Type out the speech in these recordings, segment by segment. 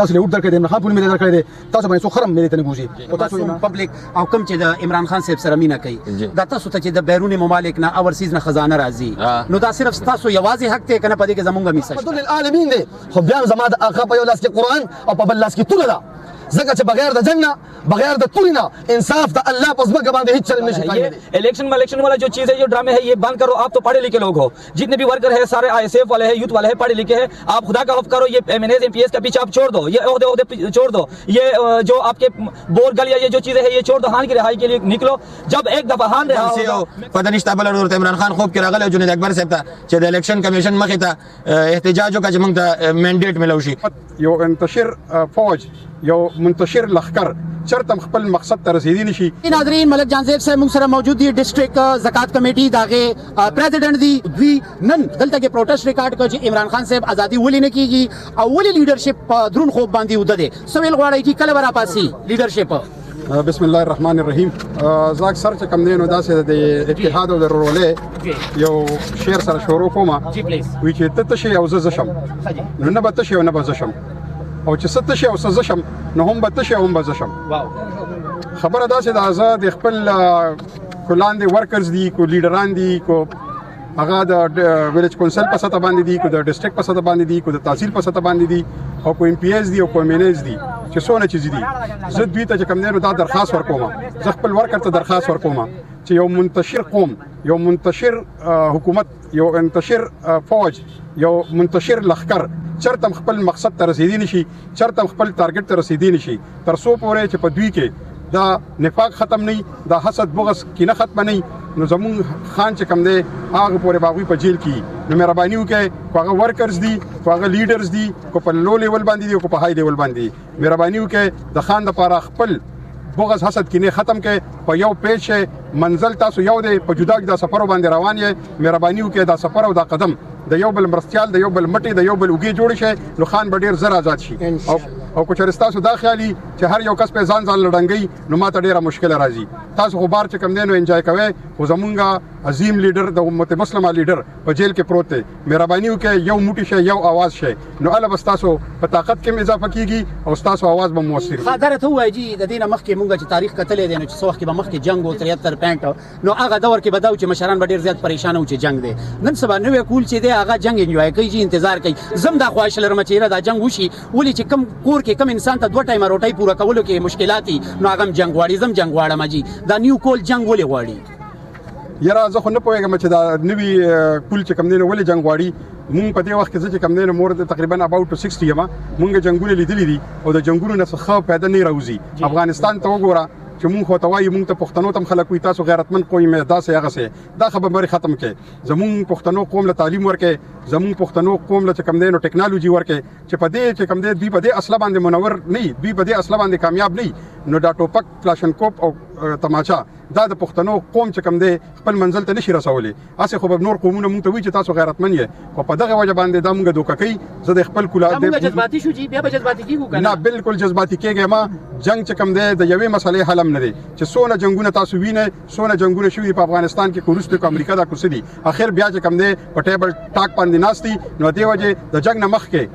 تاسو له ووټ درکړی دی، عمران خان په نوم یې درکړی دی، تاسو باندې څوک خرم ملي ته نه بوزي. او تاسو پبلک او کوم چې د عمران خان صاحب سره مینه کوي، دا تاسو ته چې د بیرون ممالک نه اورسیز نه خزانه راځي، نو دا صرف تاسو یوازې حق دی کنه؟ پدې کې زمونږ میسج رحمت للعالمین دی، خو بیا زما د آقا په یو لاس کې قرآن او په بل لاس کې توره ده، ځکه چې بغیر د جنگ نه، بغیر د تورې نه انصاف د الله په ځمکه باندې هیڅ چل نشي قائمېدی. Election election वाला जो चीज है، जो ड्रामे है، ये बंद करो। आप तो पढ़े लिखे लोग हो। जितने भी वर्कर है، सारे आईएसएफ वाले हैं، यूथ वाले हैं، पढ़े लिखे हैं। आप खुदा का खौफ करो। ये एमएनएस، एमपीएस का पीछे आप छोड़ दो। ये ओहदे ओहदे छोड़ दो। ये जो आपके बोर गल या ये जो चीजें है، ये छोड़ दो। खान की रिहाई के लिए निकलो। जब एक दफा खान रिहा होगा پته نشته بل ورته عمران خان خوب کې راغلی او جنید اکبر صاحب ته چې د الیکشن کمیشن مخې ته احتجاج وکړه چې موږ ته منډیټ ملو شي. یو منتشر فوج، یو منتشر لخر چرته خپل مقصد ته رسیدي نشي. ناظرین، ملک جانزیب صاحب موږ سره موجود دي، ډیسټریکټ زکات کمیټي د هغې پریزیډنټ دي. دوی نن دلته کې پروټیسټ ریکارډ کړ چې عمران خان صاحب ازادي ولې نه کیږي او ولې لیډرشپ په درون خوب باندې وده دی. څه ویل غواړي چې کله به راپاسي لیډرشپ؟ بسم الله الرحمن الرحیم. زه اکثر چې کم دی نو داسې د اتحاد او د ورورولۍ یو شعر سره شروع کوم. جی، پلیز. وی چې ته تشي او زه زه شم، نو نه به تشي او نه به زه شم، او چې څه تشي او څه زه شم، نو هم به تشي او هم به زه شم. خبره داسې ده، زه د خپل کو لاندې ورکرز دي، کو لیډران دي، کو هغه د ویلیج کونسل په سطح باندې دي، کو د ډیسټریکټ په سطح باندې دي، کو د تحصیل په سطح باندې دي، او کو ایم پی ایس دي او کو ایم این ایس دي، چې څونه چیز دي، زه دوی ته چې کوم دی نو دا درخواست ورکوم، زه خپل ورکر ته درخواست ورکوم چې یو منتشر قوم، یو منتشر حکومت، یو منتشر فوج، یو منتشر لخر چرته خپل مقصد ته رسیدي نشي، چرته خپل ټارګټ ته رسیدي نشي، تر څو پورې چې په دوی کې دا نفاق ختم نه، دا حسد بغض کینه ختم نه، نو زمون خان چې کم دی هغه پورې به هغوی په جیل کې. نو مهرباني وکړئ، کو هغه ورکرز دي، کو هغه لیډرز دي، کو په لو لیول باندې دي، کو په های لیول باندې دي، مهرباني وکړئ، د خان لپاره خپل بغض حسد کینه ختم کړئ، په یو پیج شئ. منزل تاسو یو دی، په جدا جدا سفرو باندې روان یې، مهرباني وکړئ، دا سفر او دا قدم د یو بل مرستیال، د یو بل مټي، د یو بل اوږې جوړ شي، نو خان به ډیر زر آزاد شي. او که چېرې ستاسو دا خیالي چې هر یو کس په ځان ځان لړنګي، نو ماته ډیره مشکله راځي. تاسو خو بار چې کم دی نو انجوای کوئ، خو زمونږ عظیم لیډر، د امت مسلمه لیډر په جیل کې پروت دی. مهرباني وکړئ، یو موټی شئ، یو आवाज شئ، نو اله به ستاسو په طاقت کې اضافه کیږي او ستاسو आवाज به موثر وي. ښه، دا راته ووایه جي، د دې نه مخکې مونږ چې تاریخ کتلی دی، نو چې څه وخت کې به مخکې جنګ و، 73 65، نو هغه دور کې به دا و چې مشران به ډېر زیات پریشان وو چې جنګ دی. نن سبا نوی کول چې دی هغه جنګ انجوای کوي چې انتظار کوي. زم دا خواهش لرم چې یاره دا جنګ وشي، ولې چې کم کور کې کم انسان ته دوه ټایمه روټۍ پوره کولو کې مشکلات دي، نو هغه هم جنګ غواړي. زم جنګ غواړم جي. دا نیو کول جنګ ولې غواړي؟ یاره، زه خو نه پوهېږم چې دا نوي کول چې کم دی نو ولې جنګ غواړي. مونږ په دې وخت کې، زه چې کم دی نو مور تقریبا اباوت 60 یم، مونږ جنگونه لیدلي دي او د جنگونو نه څه ښه فایده نه راوځي. افغانستان ته وګوره چې مونږ خو ته وایي، مونږ ته پښتنو ته خلک وایي تاسو غیرتمن قوم یې، داسې هغسې. دا خبره ختم کړئ. زمونږ پښتنو قوم له تعلیم ورکړئ، زمونږ پښتنو قوم له چې کم دی نو ټکنالوژي ورکړئ، چې په دې چې کم دی دوی په دې اصله باندې منور نه، دوی په دې اصله باندې کامیاب نه، نو دا ټوپک، کلاشنکوپ او تماچا دا د پښتنو قوم چې کم دی خپل منزل ته نشي رسولی. هسې خو به نور قومونه مونږ ته وایي چې تاسو غیرتمن یې، خو په دغه وجه باندې دا مونږ دوکه کوي. زه د خپل کولا مونږ جذباتي شو چې بیا به جذباتي کیږو کنه؟ نه، بالکل جذباتي کېږي ما. جنگ چې کم دی د یوې مسلې حل هم نه دی. چې څونه جنگونه تاسو وینئ، څونه جنگونه شوي دي په افغانستان کې، کو روس کو امریکا دا کو څه دي، اخر بیا چې کم دی په ټیبل ټاک باندې ناست دي. نو دې وجه د جنگ نه مخکې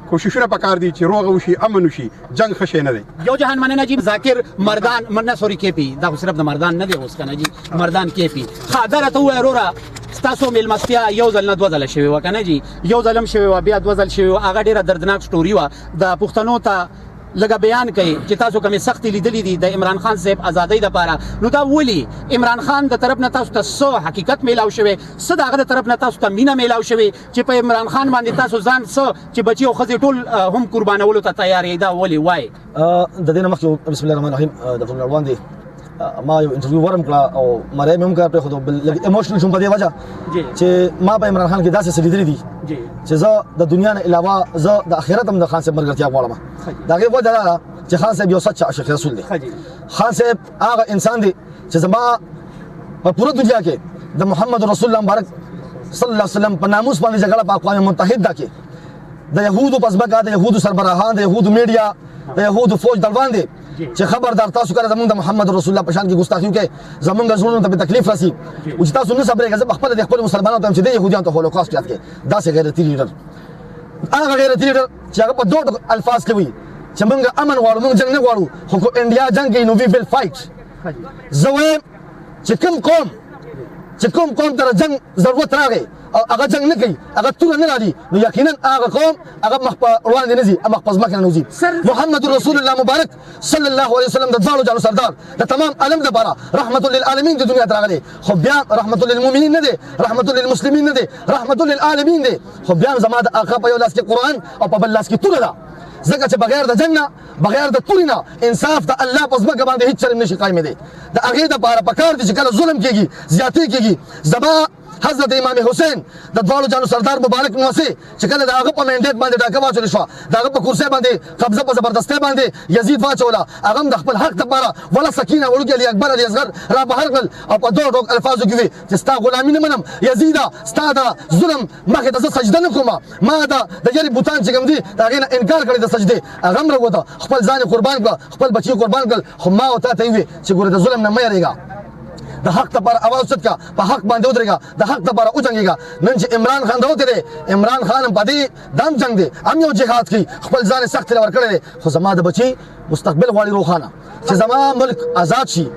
کوششونه پکار دي چې روغ وشي، امن وشي. جنگ ښه شی نه دی. یو جهان مننه جی. ذاکر مردان مننه، سوري، کې پی. دا خو صرف د مردان نه دی اوس کنه جی، مردان کې پی. ښه، دا راته ووایه وروره، ستاسو میلمستیا یو ځل نه دوه ځله شوې وه کنه جی؟ یو ځل هم شوې وه، بیا دوه ځل شوې وه. هغه ډېره دردناک سټوري وه. د پښتنو ته لږه بیان کړئ چې تاسو کومې سختې لیدلې دي د عمران خان صاحب ازادۍ دپاره، نو دا ولې عمران خان د طرف نه تاسو ته څه حقیقت میلاو شوی، څه د هغه د طرف نه تاسو ته مینه میلاو شوې چې په عمران خان باندې تاسو ځان څه چې بچي او ښځې ټول هم قربانولو ته تیار یئ؟ دا ولې وای؟ د دې نه مخکې، بسم الله الرحمن الرحیم، د ټول وړاندې ما یو انټرویو ورم کړه او مړی مې هم کار پرېښود، بل لږ ایموشنل شوم په دې وجه چې ما په عمران خان کې داسې څه لیدلي دي چې زه د دنیا نه علاوه زه د آخرت هم د خان صاحب ملګرتیا غواړم. د هغې وجه دا ده چې خان صاحب یو سچ عاشق رسول دی. خان صاحب هغه انسان دی چې زما په پوره دنیا کې د محمد رسول الله مبارک صلی الله علیه وسلم په ناموس باندې جګړه په اقوام متحده کې د یهودو په ځمکه، د یهودو سربراهان، د یهودو میډیا، د یهودو فوج دروان دي چې خبردار، تاسو کله زمونږ د محمد رسول الله په شان کې ګستاخي وکړئ، زمونږ زړونو ته به تکلیف رسی او چې تاسو نه صبرېږئ، زه په خپله د خپلو مسلمانانو ته چې د یهودیانو ته هولوکاست یاد کړئ. داسې غیرتي لیډر هغه غیرتي لیډر چې هغه په دوه ټکو الفاظ کې وي چې موږ امن غواړو، موږ جنگ نه غواړو، خو که انډیا جنگ کوي نو وی ویل فایټ. زه وایم چې کوم قوم ته جنگ ضرورت راغی او هغه جنگ نه کوي، هغه توره نه راځي، نو یقینا هغه قوم هغه مخ په وړاندې نه ځي، مخ په ځمکه نه ځي. محمد رسول الله مبارک صلی الله علیه وسلم د دواړو جانو سردار د تمام عالم لپاره رحمت للعالمین د دنیا ته راغلی، خو بیا رحمت للمؤمنین نه دی، رحمت للمسلمین نه دی، رحمت للعالمین دی. خو بیا زما د آقا په یو لاس کې قرآن او په بل لاس کې توره ده، ځکه چې بغیر د جنګ نه، بغیر د تورې نه انصاف د الله په ځمکه باندې هیڅ چرم نشي قایمېدی. د هغې دپاره پکار دي چې کله ظلم کېږي، زیاتی کېږي، زما حضرت امام حسین د دواړو جانو سردار مبارک نوسې چې کله د هغه په مینډیټ باندې ډاکه واچول شوه، د هغه په کرسۍ باندې قبضه په زبردستۍ باندې یزید واچوله، هغه هم د خپل حق دپاره ولا سکینه وړوکی علي اکبر علي اصغر را بهر کړل او په دوه ټوک الفاظو کې وي چې ستا غلامي نه منم یزیده، ستا د ظلم مخې ته زه سجده نه کوم، ما د یرې بوتان چې کوم دي د هغې نه انکار کړی د سجدې، هغه هم راووته، خپل ځان یې قربان کړه، خپل بچي یې قربان کړل. خو ما او تا ته یې وویل چې ګوره د ظلم نه مه یېرېږه، د حق لپاره اواز اوچت کا، په حق باندې ودرېږه، د حق لپاره وجنګېږه. نن چې عمران خان راوتی دی، عمران خان هم په دې دام جنګ دی، هم یو جهاد کوي، خپل ځان یې سخت ورکړی دی، خو زما د بچي مستقبل غواړي روښانه، چې زما ملک آزاد شي،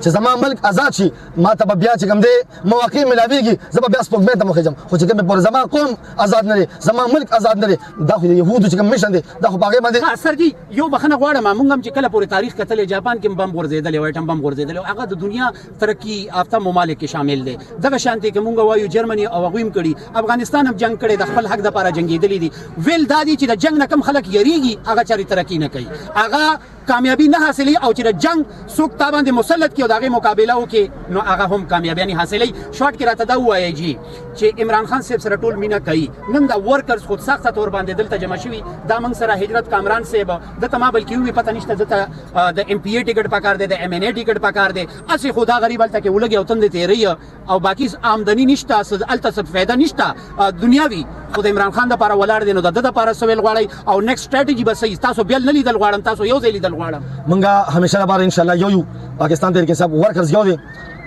چې زما ملک آزاد شي، ما ته به بیا چې کوم دی مواقع ملاویږي، زه به بیا سپوږمۍ ته وخېژم، خو چې کومې پورې زما قوم آزاد نه دی، زما ملک آزاد نه دی، دا خو د یهودو چې کوم مشن دی، دا خو په هغې باندې. سر جی یو بخښنه غواړم، موږ هم چې کله پورې تاریخ کتلی، جاپان کې بم غورځېدلی او ایټم بم غورځېدلی، هغه د دنیا ترقي یافته ممالک کې شامل دی. دغه شانتې که موږ وایو جرمني او هغوی هم کړي، افغانستان هم جنګ کړی، د خپل حق دپاره جنګېدلي دي. ویل دا دي چې د جنګ نه کم خلک یریږي هغه چارې ترقي نه کوي، هغه کامیابی نه حاصلوي، او چې د جنګ څوک تا باندې مسلط کړي او د هغې مقابله وکړي نو هغه هم کامیابیانې حاصلوي. شارټ کې راته دا ووایئ جی چې عمران خان صاحب سره ټول مینه کوي، نن دا ورکرز خود ساخته تور باندې دلته جمع شوي، دا موږ سره هجرت کامران صاحب دته ما بلکې ووي پته نشته، دته د ایم پي ای ټیکټ پکار دی، د ایم این ای ټیکټ پکار دی، هسې خو دا غریب هلته کې ولګي او تندې تېروي او باقي آمدنی نشته، هلته څه فایده نشته دنیاوي، خو د عمران خان دپاره ولاړ دی، نو د ده دپاره څه ویل غواړئ او نیکسټ سټراټیجي به څه وي؟ تاسو بیا نه لیدل غواړم، تاسو یو ځای لیدل غواړم. مونږ همیشه لپاره ان شاء الله یو یو، پاکستان تحریک انصاف ورکرز یو دی.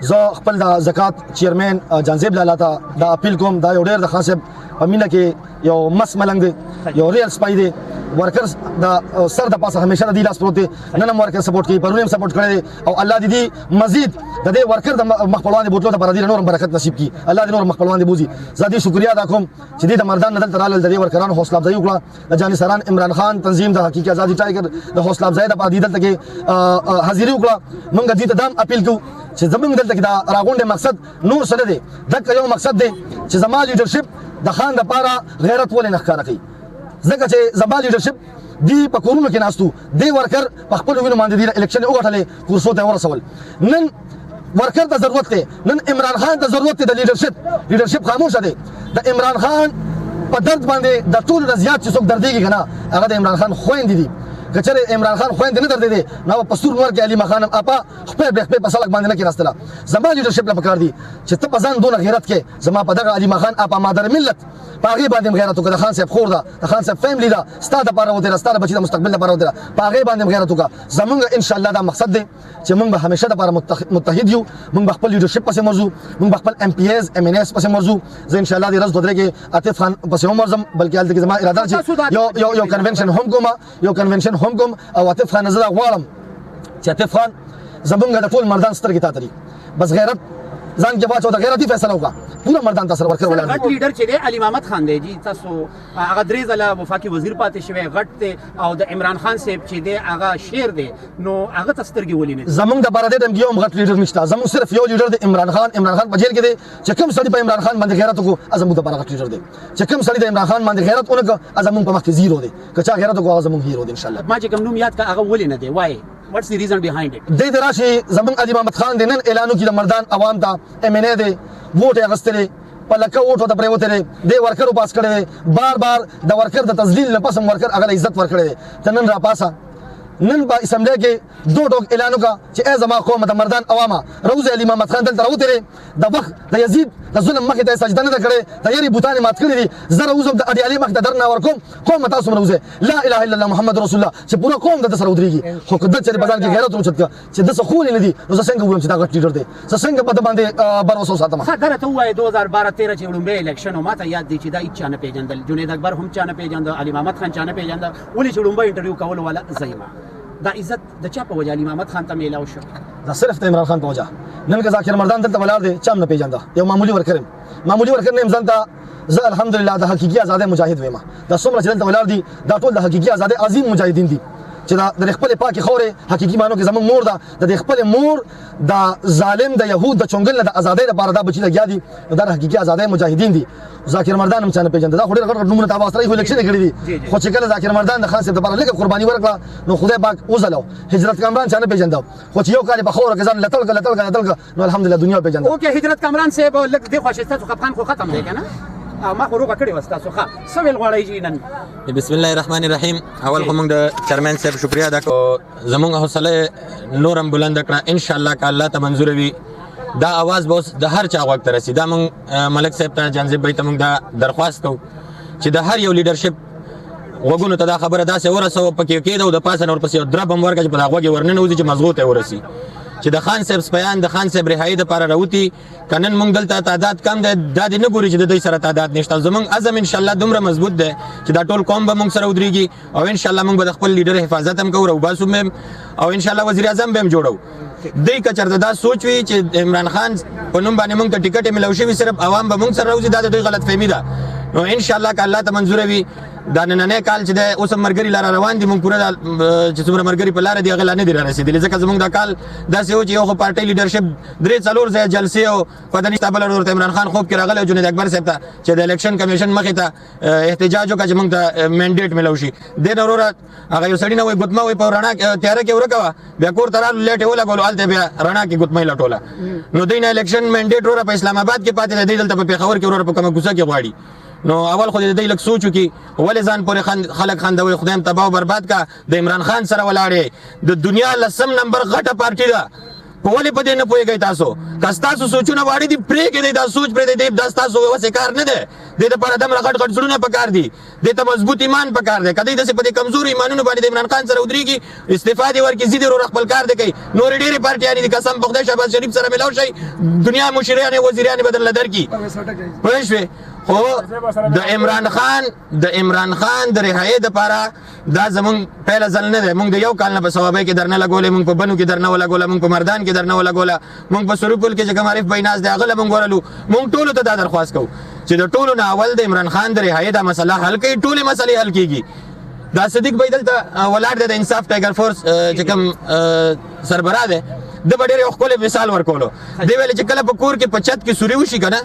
زه خپل د زکات چیرمن جانزیب لالا ته دا اپیل کوم، دا یو ډېر د خان صاحب په مینه کې یو مس ملنګ دی، یو ریل سپای دی، ورکرز د سر د پاسه همیشه د دې لاس پروت دی، نن هم ورکر سپورټ کوي، پرون هم سپورټ کړی دی، او الله دې دې مزید د دې ورکر د مخ په وړاندې بوتلو لپاره دې نور برکت نصیب کړي، الله دې نور مخ په وړاندې بوزي. زه دې شکریا ادا کوم چې دې د مردان نه دلته رالل، د دې ورکرانو حوصله افزایي وکړه، د جانثاران عمران خان تنظیم د حقیقي ازادي ټایګر د حوصله افزایي لپاره دې دلته کې حاضري وکړه. موږ دې ته دام اپیل کوو چې زمونږ دلته کې دا راغونډې مقصد نور څه نه دی، دغه یو مقصد دی چې زما لیډرشپ د خان لپاره غیرت ولې نه ښکاره کوي، ځکه چې زما لیډرشپ دی په کورونو کې ناستو، دی ورکر په خپل وینو باندې دی الیکشن وګټلې، کورسو ته ورسول. نن ورکر ته ضرورت دی، نن عمران خان ته ضرورت دی د لیډرشپ، لیډرشپ خاموشه دی. د عمران خان په درد باندې د ټولو نه زیات چې څوک دردېږي که نه هغه د عمران خان خویندې دي. که چېرې عمران خان خویندې نه دردېدې نو په سور نور کې علي خان هم اپا خپل به خپل په سړک باندې نه کېناستله. زما لیډرشپ له پکار دي چې ته په ځان دونه غیرت کې، زما په دغه علي خان اپا مادر ملت په هغې باندې هم غیرت وکړه، د خان صاحب خور ده، د خان صاحب فیملی ده، ستا دپاره وتېره، ستا د بچي د مستقبل دپاره وتېره، په هغې باندې هم غیرت وکړه. زمونږ انشاءالله دا مقصد دی چې مونږ به همیشه دپاره متحد یو، مونږ به خپل لیډرشپ پسې ورځو، مونږ به خپل ایم پي ایز ایم این ایس پسې ورځو. زه انشاءالله دې ورځ دوه درې کې عاطف خان پسې هم ورځم، بلکې هلته کې زما اراده چې یو یو یو کنونشن هم کوم، یو کنونشن هم کوم. او عاطف خان زه دا غواړم چې عاطف خان زمونږ د ټول مردان سترګې تا ته دي، بس غیرت ځان کې واچو، د غیرتي فیصله وکړه، پوره مردان تاسو ورکړ ولاړ. غټ لیډر چې دی علي محمد خان دی جی، تاسو هغه درې ځله وفاقي وزیر پاتې شوی، غټ دی، او د عمران خان صاحب چې دی هغه شیر دی، نو هغه ته سترګې ولې نه؟ زمونږ د پاره دې ټایم کې یو هم غټ لیډر نشته، زمونږ صرف یو لیډر دی عمران خان. عمران خان په جیل کې دی، چې کوم سړي په عمران خان باندې غیرت وکړو زمونږ د پاره غټ لیډر دی، چې کوم سړي د عمران خان باندې غیرت ونه کړ زمونږ په مخ کې زیرو دی، که چا غیرت وکړو هغه زمونږ هیرو دی ان شاء الله. ما چې کوم نوم یاد کړ هغه ولې نه دی؟ وای What's the reason behind it؟ دې ته راشي زمونږ علي محمد خان دی نن اعلان وکړي د مردان عوام ته، ایم این ای دی، ووټ یې اخیستلی، په لکه ووټ ورته پرېوتی دی، دی ورکر پاس کړی دی، بار بار د ورکر د تذلیل نه پس هم ورکر هغه له عزت ورکړی دی. ته نن راپاسه، نن په اسمبلی کې دو ټوک اعلان وکړه چې ای زما قومه د مردان عوامه راوځئ علي محمد خان دلته راوتلی د وخت د یزید د ظلم مخې ته یې سجده نه ده کړې د یرې بوتان یې مات کړي دي زه راوځم د اډیالې مخې ته درنه ورکوم قومه تاسو هم راوځئ لا اله الا الله محمد رسول الله چې پوره قوم د ده سره ودرېږي خو که ده چېرې په ځان کې غیرت راوچت کړ چې ده څه ښوولي نه دي نو زه څنګه ووایم چې دا غټ لیډر دی زه څنګه په ده باندې باور وساتم. ښه دا راته ووایه 2012 13 چې وړومبی الیکشن و ماته یاد دی چې دا هیڅ چا نه پېژندل جنید اکبر هم چا نه پېژنده علي محمد خان چا نه پېژنده ولې چې ړومبی انټرویو کولو والا زه یم دا عزت د چا په وجه علي محمد خان ته میلاو شو؟ دا صرف د عمران خان په وجه. نن که ذاکر مردان دلته ولاړ دی چا هم نه پیژنده، یو معمولي ورکر یم، معمولي ورکر نه یم، ځان ته زه الحمدلله د حقیقي ازادۍ مجاهد ویم. دا څومره چې دلته ولاړ دي دا ټول د حقیقي ازادۍ عظیم مجاهدین دي چې دا د خپلې پاکې خاورې حقیقي معنو کې زموږ مور ده، د دې خپلې مور د ظالم د یهود د چونګل نه د ازادۍ لپاره دا بچي لګیا دي، نو دا د حقیقي ازادۍ مجاهدین دي. ذاکر مردان هم چا نه پېژنده، دا خو ډېر غټ غټ نومونه تا واستره خو الیکشن یې کړي دي، خو چې کله ذاکر مردان د خان صاحب لپاره لږه قرباني ورکړه نو خدای پاک وځلو. هجرت کامران چا نه پېژنده، خو چې یو کال یې په خاوره کې ځان لتړ کړ لتړ کړ لتړ کړ نو الحمدلله دنیا وپېژنده. اوکې هجرت کامران صاحب لږ دې خوا شئ، ستاسو خفقان خو ختم دی که نه؟ ما خو روغه کړې وه ستاسو. ښه څه ویل غواړئ جي نن؟ بسم الله الرحمن الرحیم. اول خو موږ د چرمن صاحب شکریا ادا کوو، زموږ حوصله نورم بلند کړه. ان شاء الله که الله ته منظور وي دا اواز به اوس د هر چا غوږ ته رسي. دا موږ ملک صاحب ته جانزیب بھائی ته موږ دا درخواست کوو چې د هر یو لیډرشپ غوږونو ته دا خبره داسې ورسوه، پکې کېده او د پاسه نه ورپسې یو درب هم ورکړه چې په دا غوږ یې ورننوځي چې مزغو ته یې ورسي چې د خان صاحب سپیان د خان صاحب رهایي دپاره راوتي. که نن موږ دلته تعداد کم دی دا دې نه ګوري چې د دوی سره تعداد نشته. زموږ عزم انشاءالله دومره مضبوط دی چې دا ټول قوم به موږ سره ودرېږي او انشاءالله موږ به د خپل لیډر حفاظت هم کوو، راوباسو به او انشاءالله وزیر اعظم به هم جوړو. دوی که چېرته دا سوچ وي چې عمران خان په نوم باندې موږ ته ټیکټې ملو شوي صرف عوام به موږ سره راوځي، دا د دوی غلط فهمي ده. نو انشاءالله که الله ته منظوره وي دا نننی کال چې دی اوس هم ملګري لاره روان دي، موږ پوره چې څومره ملګري په لاره دي هغه لا نه دي را رسېدلي، ځکه زموږ دا کال داسې و چې یو خو پارټۍ لیډرشپ درې څلور ځایه جلسې او پته نشته بله ورځ ورته عمران خان خوب کې راغلی جنید اکبر صاحب ته چې د الیکشن کمیشن مخې ته احتجاج وکړه چې موږ ته منډیټ ملو شي. دې نه وروره هغه یو سړي نه وایي ګوتمه وایي په رڼا کې تیاره کې ورکه وه، بیا کور ته رالو لیټ یې ولګولو هلته بیا رڼا کې ګوتمه یې لټوله. نو دوی نه الیکشن منډیټ وروره په اسلام آباد کې پاتې دی، دوی دلته په پېښور کې وروره په کومه کوڅه کې غواړي. نو اول خو دې دوی لږ سوچ وکړي ولې ځان پورې خلک خندوي، خدای هم تباه او برباد کا. د عمران خان سره ولاړې د دنیا لسم نمبر غټه پارټي ده، په ولې په دې نه پوهېږئ تاسو؟ که ستاسو سوچونه واړه دي پرېږدئ دا سوچ پرېږدئ، دا ستاسو وسې کار نه دی. دې دپاره دمره غټ غټ زړونه پکار دي، دې ته مضبوط ایمان پکار دی. که دوی داسې په دې کمزورو ایمانونو باندې د عمران خان سره ودرېږي، استعفا دې ورکړي، ځي دې وروره خپل کار دې کوي. نورې ډېرې پارټیانې دي، قسم په خدای شهباز شریف سره ملاو شئ، دنیا مشیرانې وزیرانې به درله درکړي، پوه شوې؟ خو د عمران خان د عمران خان د رهایۍ دپاره دا زمونږ پهله ځل نه دی. مونږ د یو کال نه په صوابۍ کې درنه لګولې، مونږ په بنو کې درنه ولګوله، مونږ په مردان کې درنه ولګوله، مونږ په سرپل کې چې کوم عارف بای ناست دی هغه له مونږ ورلو. مونږ ټولو ته دا درخواست کوو چې د ټولو نه اول د عمران خان د رهایۍ دا مسله حل کړئ، ټولې مسلې حل کیږي. دا صدیق بای دلته ولاړ دی د انصاف ټایګر فورس چې کوم سربراه دی، ده به ډېر یو ښکلی مثال ورکولو. دی ویل چې کله په کور کې په چت کې سوري وشي که نه،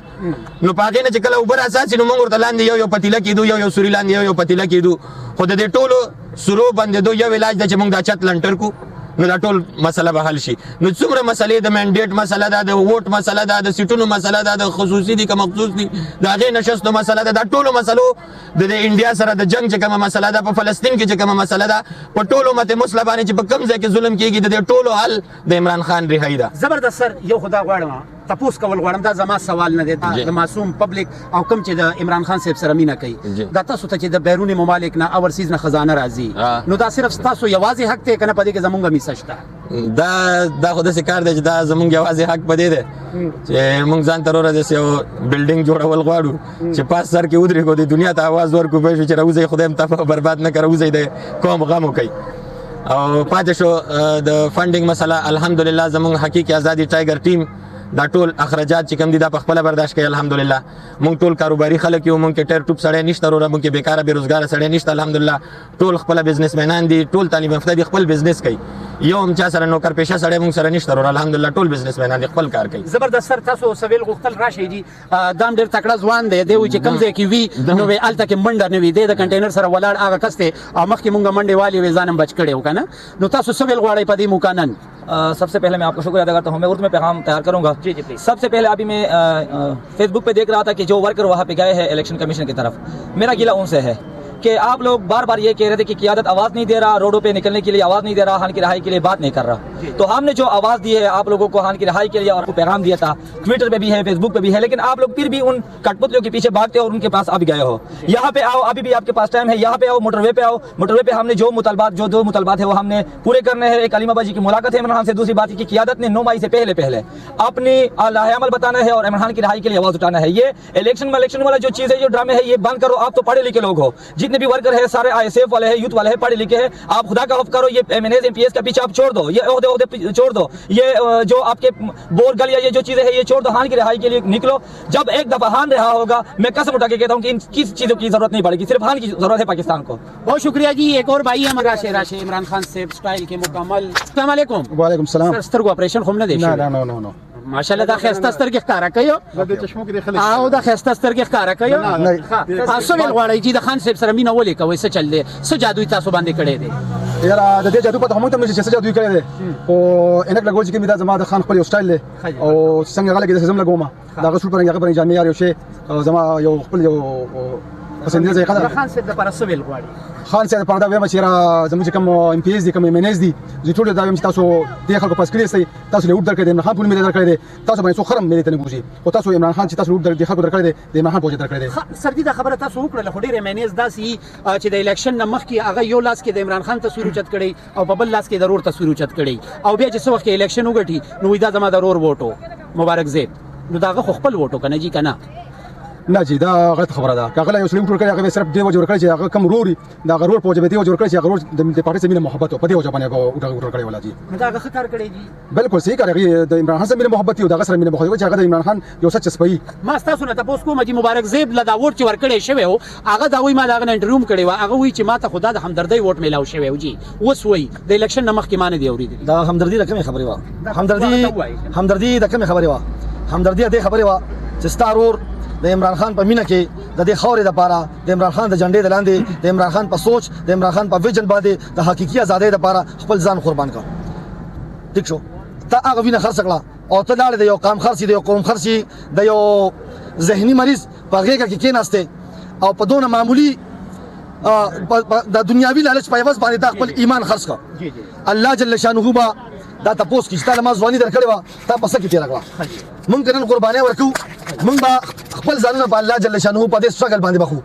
نو په هغې نه چې کله اوبه راڅاڅي نو موږ ورته لاندې یو یو پتیله کېدو، یو یو سوري لاندې یو یو پتیله کېدو. خو د دې ټولو سورو بندېدو یو علاج دی چې موږ دا چت لنټر کو، نو دا ټول مسله به حل شي. نو څومره مسلې د منډیټ مسله ده، د ووټ مسله ده، د سیټونو مسله ده، د خصوصي دي که مخصوص دي، د هغې نشستو مسله ده، دا ټولو مسلو د دې انډیا سره د جنگ چې کومه مسله ده، په فلسطین کې چې کومه مسله ده، په ټولو امت مسلمه باندې چې په کوم ځای کې ظلم کیږي، د دې ټولو حل د عمران خان رهایی ده. زبردست سر، یو خو دا غواړم تپوس کول غواړم، دا زما سوال نه دی، دا د معصوم پبلک او کوم چې د عمران خان صاحب سره مینه کوي، دا تاسو ته چې د بیروني ممالک نه اورسیز نه خزانه راځي، نو دا صرف تاسو یوازې حق دی کنه په دې کې زمونږ میسه شته؟ دا خو داسې کار دی چې دا زمونږ یوازې حق په دې دی چې مونږ ځان ته وروره داسې یو بلډینګ جوړول غواړو چې پاس سر کې ودرېږو، د دنیا ته اواز ورکړو، پوه شو چې راوځئ، خدای هم تباه برباد نه کړه، راوځئ د قوم غم وکړئ. او پاتې شو د فنډینګ مسله، الحمدلله زمونږ حقیقي ازادي ټایګر ټیم دا ټول اخراجات چې کوم دي دا په خپله برداشت کوي. الحمدلله مونږ ټول کاروباري خلک یو، مونږ کې ټیر ټوپ سړی نشته وروره، مونږ کې بېکاره بېروزګاره سړی نشته. الحمدلله ټول خپله بزنسمنان دي، ټول تعلیم یافته دي، خپل بزنس کوي، یو هم چا سره نوکر پیشه سړی مونږ سره نشته وروره. الحمدلله ټول بزنسمنان دي، خپل کار کوي. زبردست سر، تاسو سویل غوښتل راشئ جی. دا هم ډېر تکړه ځوان دی، دی وایي چې کوم ځای کې وي نو وایي هلته کې منډه نه وي، دی د کنټینر سره ولاړ هغه کس دی او مخکې مونږ منډې والي وې ځان هم بچ کړی و که نه. نو تاسو څه ویل غواړئ په دې موقع نن؟ सबसे पहले मैं आपको शुक्रिया अदा करता हूँ, मैं उर्दू में पैगाम तैयार करूँगा। जी जी प्लीज। सबसे पहले अभी मैं फेसबुक पे देख रहा था कि जो वर्कर वहाँ पे गए हैं इलेक्शन कमीशन की तरफ, मेरा गिला उनसे है। कि आप लोग बार बार ये कह रहे थे कि क़ियादत आवाज़ नहीं दे रहा, रोडों पे निकलने के लिए आवाज़ नहीं दे रहा, खान की रिहाई के लिए बात नहीं कर रहा। तो हमने जो आवाज़ दी है आप लोगों को खान की रिहाई के लिए और आपको पैगाम दिया था, ट्विटर पे भी है, फेसबुक पे भी है, लेकिन आप लोग फिर भी उन कठपुतलियों के पीछे भागते हो और उनके पास अभी गए हो। यहाँ पे आओ, अभी भी आपके पास टाइम है, यहाँ पे आओ, मोटरवे पे आओ। मोटरवे पे हमने जो मुतालबात, जो दो मुतालबात है वो हमने पूरे करने हैं। एक अलीमा बाजी की मुलाकात है इमरान खान से, दूसरी बात की क़ियादत ने 9 मई से पहले पहले अपनी लाहे अमल बताना है और इमरान खान की रिहाई के लिए आवाज़ उठाना है। ये इलेक्शन इलेक्शन वाला जो चीज़ है, जो ड्रामे है, ये बंद करो। आप तो पढ़े लिखे लोग हो, जितने भी वर्कर है सारे आईएसएफ वाले हैं, यूथ वाले हैं, पढ़े लिखे हैं। आप खुदा का खौफ करो, ये एमएनएस एमपीएस का पीछे आप छोड़ दो, ये ओहदे ओहदे छोड़ दो, ये जो आपके बोर गल या ये जो चीजें हैं ये छोड़ दो। खान की रिहाई के लिए निकलो। जब एक दफा खान रिहा होगा, मैं कसम उठा के कहता हूँ कि इन किस चीजों की जरूरत नहीं पड़ेगी, सिर्फ खान की जरूरत है पाकिस्तान को। बहुत शुक्रिया जी। एक और भाई है, राशे राशे इमरान खान से स्टाइल के मुकम्मल। अस्सलाम वालेकुम। وعلیکم سلام. سر سترګو اپریشن خو نه دی نه. شوی؟ نه نه نه نه. ماشاءالله، دا ښایسته سترګې ښکاره کوي. د چشمو کې د خلک او دا ښایسته سترګې ښکاره کوي. نه، نه. تاسو ویل غواړئ چې د خان صاحب سره مینه ولې کوئ؟ څه چل دی؟ څه جادوی تاسو باندې کړی دی؟ یاره، د دې جادو پته هم ته نشي چې څه جادو کړی دی، خو عینک لګول چې کوم دا زما د خان خپل یو سټایل دی او څنګه هغه لګي د زم لګوم، دا غسل پر هغه پر جامې یار یو شی زما یو خپل یو پسندیده ذایقه د ده. خان صاحب لپاره څه ویل غواړي؟ خان صاحب پر دا وایم چې را زموږ چې کوم ایم پی ایس دي، کوم ایم ان ایس دي، زه ټول دا وایم چې تاسو دې خلکو پاس کړی سي، تاسو له ووټ درکړی دی، عمران خان په نوم یې درکړی دی. تاسو باندې څو خرم ملي ته نه بوزي، خو تاسو عمران خان چې تاسو ووټ در خلکو درکړی دی، د عمران خان په وجه درکړی دی. سردي دا خبره تاسو وکړله، خو ډېر ایم ان ایس داسې چې د الیکشن نه مخکې هغه یو لاس کې د عمران خان تصویر اوچت کړي او په بل لاس کې د ورور تصویر اوچت کړي، او بیا چې څه وخت کې الیکشن وګټي نو وایي دا زما د ورور ووټ و مبارک زیب. نو دا هغه خو خپل ووټ و که نه جي؟ که نه؟ نه جی، دا غلط خبره ده. که هغه یو سړي ووټ ورکړی، هغه صرف دې وجه ورکړی چې هغه کوم ورور، دا هغه ورور په وجه به دې وجه ورکړی چې هغه ورور د پارټي سره مینه محبت و، په دې وجه باندې هغه ووټ ورکړی ولا جی. نو دا هغه ښه کار کړی جی؟ بالکل صحیح کار. هغه د عمران خان سره مینه محبت او دغه سره مینه محبت چې هغه د عمران خان یو څه چسپي. ما ستاسو نه تپوس کوم چې مبارک زیب له دا ووټ چې ورکړی شوی و، هغه دا وایي، ما د هغه نه انټرویو هم کړې وه، هغه وایي چې ما ته خو دا د همدردۍ ووټ میلاو شوی و جی. اوس وایي د الیکشن نه مخکې ما نه دی اورېدلی. دا همدردی د کومې خبرې وه؟ همدردی ورته ووایئ. همدردی د کومې خبرې وه؟ همدردی د دې خبرې وه چې ستا ورور د عمران خان په مینه کې د دې خاورې لپاره د عمران خان د جنډې د لاندې د عمران خان په سوچ د عمران خان په ویژن باندې د حقیقي ازادۍ لپاره خپل ځان قربان کړ. ټیک شو، ته هغه وینه خرڅ کړه او ته لاړې د یو قام خرڅي، د یو قوم خرڅي، د یو ذهني مریض په غېږه کې کېناستې او په دونه معمولي د دنیاوي لالچ په عوض باندې تا خپل ایمان خرڅ کړ. الله جل شانه به دا تپوس کی چې تا له ما ځواني درکړې وه، تا په څه کې تېره کړه؟ مونږ که نن قربانۍ ورکوو، مونږ به خپل ځانونه په الله جل شانه په دې سټرګل باندې بخو.